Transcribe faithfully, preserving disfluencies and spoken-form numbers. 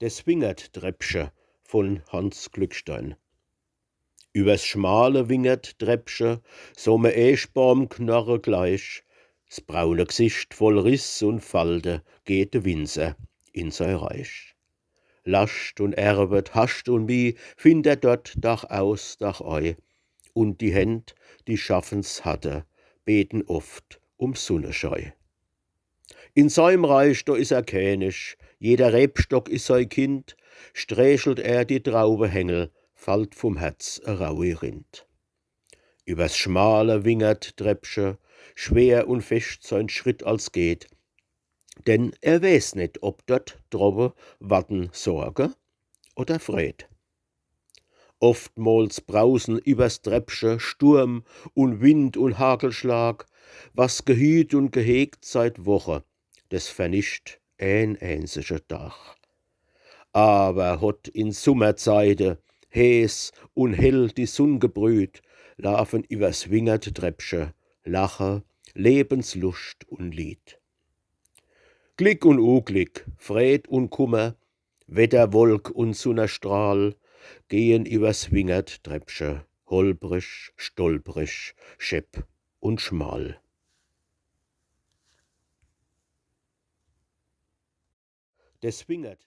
Des Wingerttreppche von Hanns Glückstein. Übers schmale Wingerttreppche, so me Eeschbaumknorre gleich, s braune Gsicht voll Riss un Falde, geht de Winzer in sei Reich. Lascht un Erwet, Hascht un Mieh, findt er dort Dach aus, Dach ei. Un die Händ, die schaffen's harte, beten oft um Sunneschei. In seim Reich, do is er Känig, jeder Rebstock is sei Kind, strächelt er die Traubehängel, fallt vum Herz e raui Rind. Übers schmale Wingerttreppche, schwer un fescht sein Schritt als geht, denn er weeß net, ob dort drowe warten Sorge oder Freed. Oftmols brausen übers Treppche Sturm un Wind un Hagelschlag, was gehüt un gehegt seit Woche, des vernicht een eenzige Dach. Awer hot in Summerzeite, heeß un hell die Sunn gebrüht, lafen übers Wingerttreppche Lache, Lebensluscht un Lied. Glick un Uglick, Freed un Kummer, Wetterwolk un Sunnerstrahl gehen übers Wingerttreppche, holprig, stolprig, schepp un schmal. Des Wingert